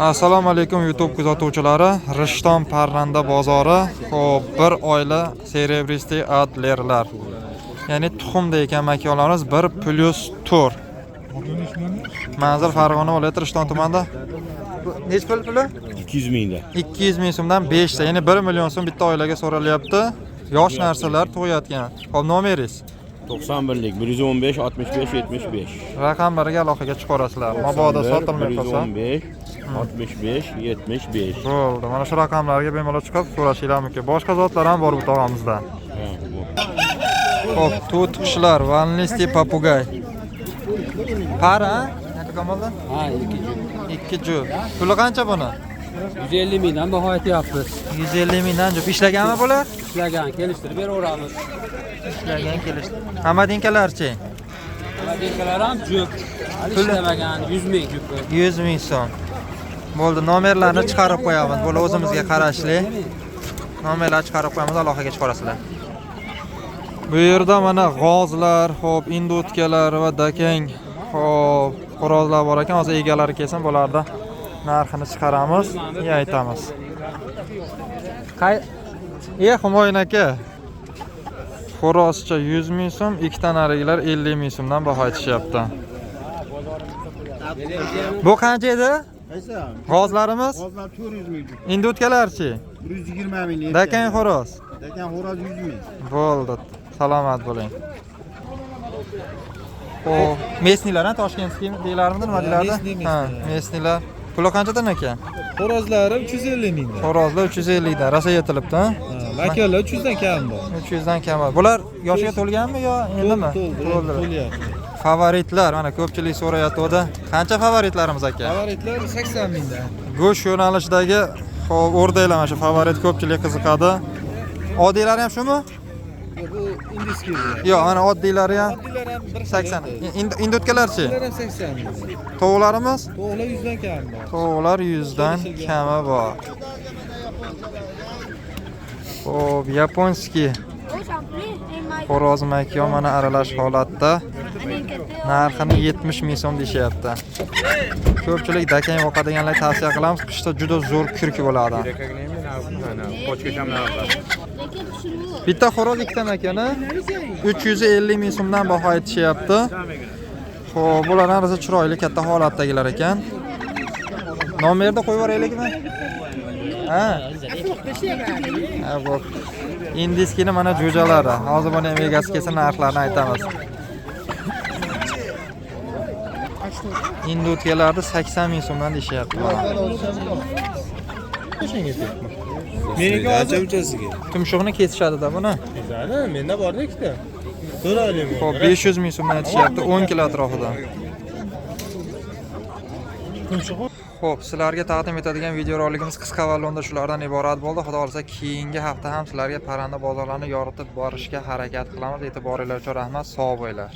Assalomu alaykum, YouTube kuzatuvchilari. Rishton parranda bozori. Xo'p, bir oila серебристый adlerlar. Ya'ni tuxumda ekan makonlarimiz 1 plus 4. Manzil Farg'ona viloyati, Rishton tumanida. Nechi pul puli? 200 mingda. 200 ming so'mdan 5 ta, ya'ni 1 million so'm bitta oilaga so'ralyapti. Yosh narsalar, tug'ayotgan. Xo'p, nomeringiz? 91lik 115 65 75. Raqamlarga aloqaga chiqarasizlar. Mabodo sotilmay qolsa. 115 65 75. Bo'ldi. Mana shu raqamlarga bemalol chiqib so'rashinglar mumkin. Boshqa zotlar ham bor bu tog'amizda. Ha, bu. Xo'p, tut qushlar, волнистый попугай. Пара, ha? Kamolda? Ha, ikki juft. Ikki juft. Puli qancha buni? 150 mingdan baho aytyapmiz. 150 mingdan juft. Ishlaganmi bular? Ishlagan, kelishtirib beraveramiz. Ishlagan, kelishdi. Hamadinkalarchi? Hamadinkalar ham juft. Hali Puli? ishlamagan, 100 ming jufi. 100 ming so'm. Bo'ldi, nomerlarni chiqarib qo'yamiz. Bular o'zimizga qarashli. Nomerlarni chiqarib qo'yamiz, aloqaga chiqarasizlar. Bu yerda mana g'ozlar, xo'p, indutkalar va dakang, xo'p, xo'rozlar bor ekan. Hozir egalari kelsin, bularda narxini chiqaramiz, и aytamiz. Qay E, Humoyun aka. Xo'rozcha 100 ming so'm, ikkita narigilar 50 ming so'mdan baho aytishyapti. Bu qancha edi? Qaysi? G'ozlarimiz? G'ozlar 400 ming juft. Indutkalarchi? 120 ming. Dakang xo'roz. Dakang xo'roz 100 ming. Bo'ldi. Salomat bo'ling. Xo'p, местный lar, ha, ташкентский deyilarmidi, nima deyiladi? Ha, местный lar. Puli qanchadan aka? Xo'rozlari 350 mingdan. Xo'rozlar 350 dan, rosa yetilibdi, ha? Makonlar 300 dan kam bor. 300 dan kam bor. Bular yoshiga to'lganmi yo endimi? To'ldi, To'ldi. to'lyapti. Favoritlar, mana ko'pchilik so'rayotgandi. Qancha favoritlarimiz aka? Favoritlar 80 mingdan. Go'sht yo'nalishidagi, xo'p, o'rdaklar, mana shu favorit ko'pchilik qiziqadi. Oddiylari ham shumi? Bu индийский bular. Yo'q, mana oddiylari ham Oddiylari ham bir xil. 80. Indutkalarchi? Ular ham 80 ming. Tovuqlarimiz? Tovuqlar 100 dan kam bor. Tovuqlar 100 dan kami bor. Xo'p, японский xo'roz makyon mana aralash holatda. Narxini 70 ming so'm deyishyapti. Ko'pchilik dakang boqadiganlar tavsiya qilamiz. Qishda juda zo'r kurk bo'ladi. Bitta xo'roz, ikkita makoni 350 ming so'mdan baho aytishyapti. Xo'p, bular ham rosa chiroyli, katta holatdagilar ekan. Nomerni qo'yib yuboraylikmi? Ha. Ha, bu индийский ni mana jo'jalari. Hozir buni ham egasi kelsa, narxlarini aytamiz. Indutkalarni 80 ming so'mdan deyishyapti mana. Meniki hozir uchasiga. Tumshug'ini kesishadi-da buni. Ana, menda borda ikkita. So'raylik. Xo'p, 500 ming so'mdan aytishyapti, 10 kilo atrofida. Xo'p, sizlarga taqdim etadigan videorolikimiz qisqa va lo'nda shulardan iborat bo'ldi. Xudo xohlasa, keyingi hafta ham sizlarga parranda bozorlarini yoritib borishga harakat qilamiz. E'tiboringlar uchun rahmat, sog' bo'linglar.